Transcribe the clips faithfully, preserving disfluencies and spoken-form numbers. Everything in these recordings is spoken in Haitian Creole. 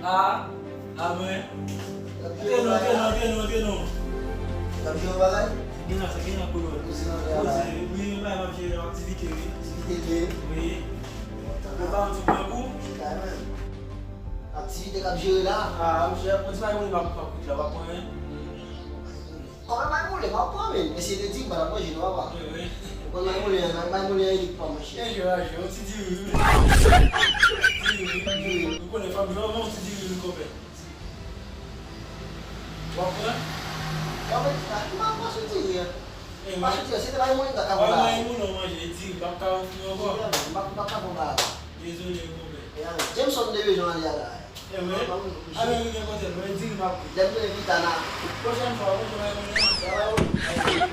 A, a mwen. Antre non, antre non, antre non, antre non. N ap jere yon bagay? Sa gen la, sa gen la, kolòn. Koze, wi, yon bagay m ap jere la, aktivite, wi. Aktivite l ye? Wi. Bon, tanpri. Ou pa yon ti pran kou? Aktivite k ap jere la? A, misye, yon ti bagay moun m ap, m ap koute la, w ap pran, wi. Kòman may moulen, pa pran men. Mesye te di m pa t ap manje non, papa. Wi, wi. Ou konn may moulen an, may moulen an inik pa manje. Enjè, enjè, yon ti diri, wi. Diri, wi. Diri. Ou konnen fanm yo, yon ti diri, wi, konpè. W ap pran? Kòman, m pa, m pa sou diri an. M pa sou diri an, se te may moulen ta ka pran. May moulen an manje, diri, pa ka ofri ankò. M pa, m pa ka pran bagay. Dezole, konpè. Jameson te bezwen ale a la. E vre? Mwen, mwen, ale rive kote l, mwen di li m ap ri. Lè m tounen pita n a. Pwochèn fwa, mwen jwenn mwen konnen.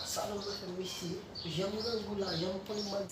Sa nou mwen fè mesye. Jan m grangou la, jan m konn mwen.